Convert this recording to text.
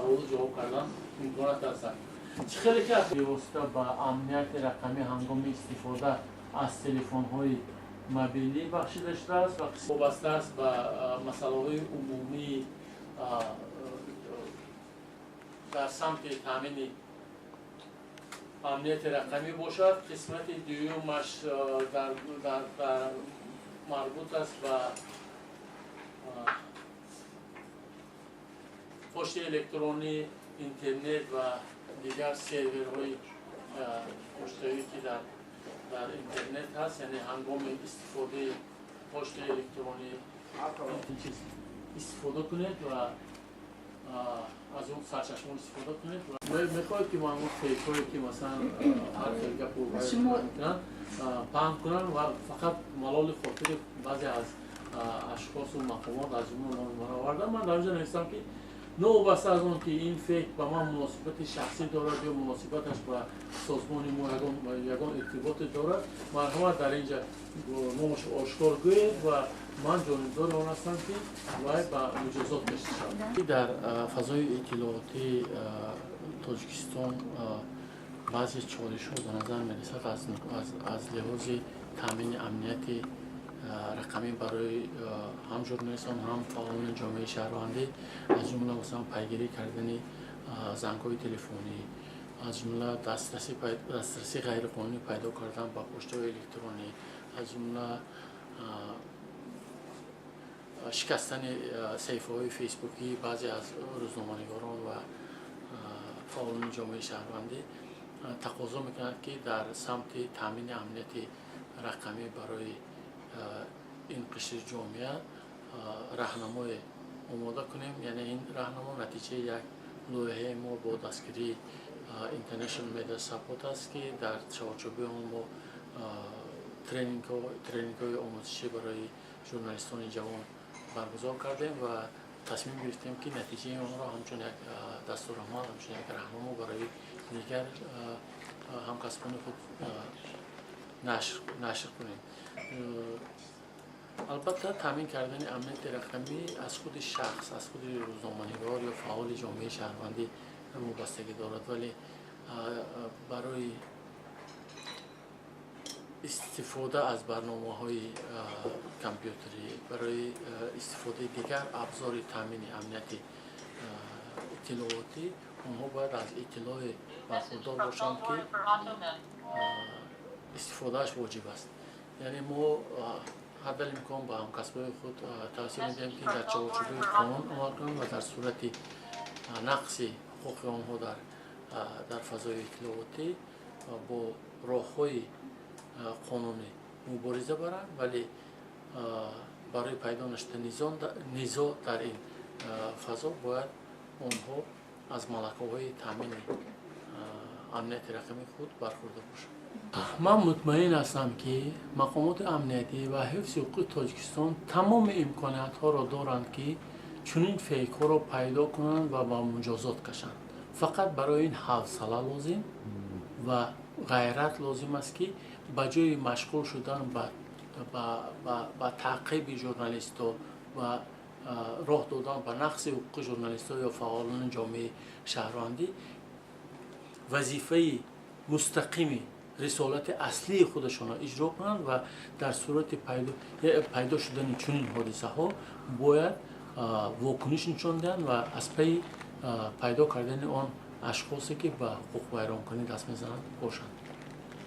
Саволу ҷавоб кардан имконият ҳастанд. Чӣ хеле ки бевосита ба амнияти рақамӣ ҳангоми истифода аз телефонҳои мобилӣ бахшида шудааст ва вобаста аст ба масъалаҳои умумии дар самти таъмини амнияти рақамӣ бошад. Қисмати дуюмаш дар марбут аст ба почтаи электронӣ, интернет ва дигар серверҳои почтавӣ, ки дар интернет ҳаст, яъне ҳангоми истифодаи почтаи электронӣ чиз истифода кунед ва аз он сарчашма истифода кунед. Мехоҳед, ки ман он фейкҳое, ки масалан ҳар хел гапу мекунанд, паҳн кунанд ва фақат малоли хотири баъзе аз ашхосу мақомот, аз ҷумла номи ман овардан. Ман дар инҷо навистам, ки новобаста аз он ки ин фейк ба ман муносибати шахсӣ дорад ё муносибаташ ба созмони мо ягон иртиботе дорад, марҳамат, дар инҷа номаш ошкор гӯед ва ман ҷонибдори он ҳастам, ки вай ба муҷозот кашида шавад. Дар фазои иттилоотии Тоҷикистон баъзе чолишҳо ба назар мерасад аз лиҳози таъмини амнияти рақамӣ барои ҳам журналистон, ҳам фаъолони ҷомеаи шаҳрвандӣ, аз ҷумла масалан пайгирӣ кардани зангҳои телефонӣ, аз ҷумла дастрасии ғайриқонунӣ пайдо кардан ба почтаҳои электронӣ, аз ҷумла шикастани саҳифаҳои фейсбукии баъзе аз рӯзноманигорон ва фаъолони ҷомеаи шаҳрвандӣ, тақозо мекунад, ки дар самти таъмини амнияти рақамӣ барои ин қишри ҷомеа раҳнамое омода кунем. Яъне ин раҳнамо натиҷаи як лоиҳаи мо бо дастгирии International Media Support аст, ки дар чорчӯби он мо тренингҳои омӯзишӣ барои журналистони ҷавон баргузор кардем ва тасмим гирифтем, ки натиҷаи онро ҳамчун як дастурамал, ҳамчун як раҳнамо барои дигар ҳамкасбони худ нашр кунем. Албатта, таъмин кардани амнияти рақамӣ аз худи шахс, аз худи рӯзноманигор ё фаъоли ҷомеаи шаҳрвандӣ вобастагӣ дорад, вале барои истифода аз барномаҳои компютерӣ, барои истифодаи дигар абзори таъмини амнияти иттилоотӣ онҳо бояд аз иттилоъе бархурдор бошанд, ки истифодааш воҷиб аст. Яъне мо ҳаддалимкон ба ҳамкасбои худ тавсия медиҳем, ки дар чорчӯбаи қонун амал кунанд ва дар сурати нақси ҳуқуқи онҳо дар фазои иттилоотӣ бо роҳҳои қонунӣ мубориза баранд, вале барои пайдо нашудани низоъ дар ин фазо бояд онҳо аз малакаҳои таъмини амнияти рақамии худ бархурдор бошанд. Ман мутмаин ҳастам, ки мақомоти амниятӣ ва ҳифзи ҳуқуқи Тоҷикистон тамоми имкониятҳоро доранд, ки чунин фейкҳоро пайдо кунанд ва ба муҷозот кашанд. Фақат барои ин ҳавсала лозим ва ғайрат лозим аст, ки ба ҷои машғул шудан ба таъқиби журналистҳо ва роҳ додан ба нақси ҳуқуқи журналистҳо ё фаъолони ҷомеаи шаҳрвандӣ, вазифаи мустақими рисолати аслии худашонро иҷро кунанд ва дар сурати пайдо шудани чунин ҳодисаҳо бояд вокуниш нишон диҳанд ва аз пайи пайдо кардани он ашхосе, ки ба ҳуқуқвайронкунӣ даст мезананд, бошанд.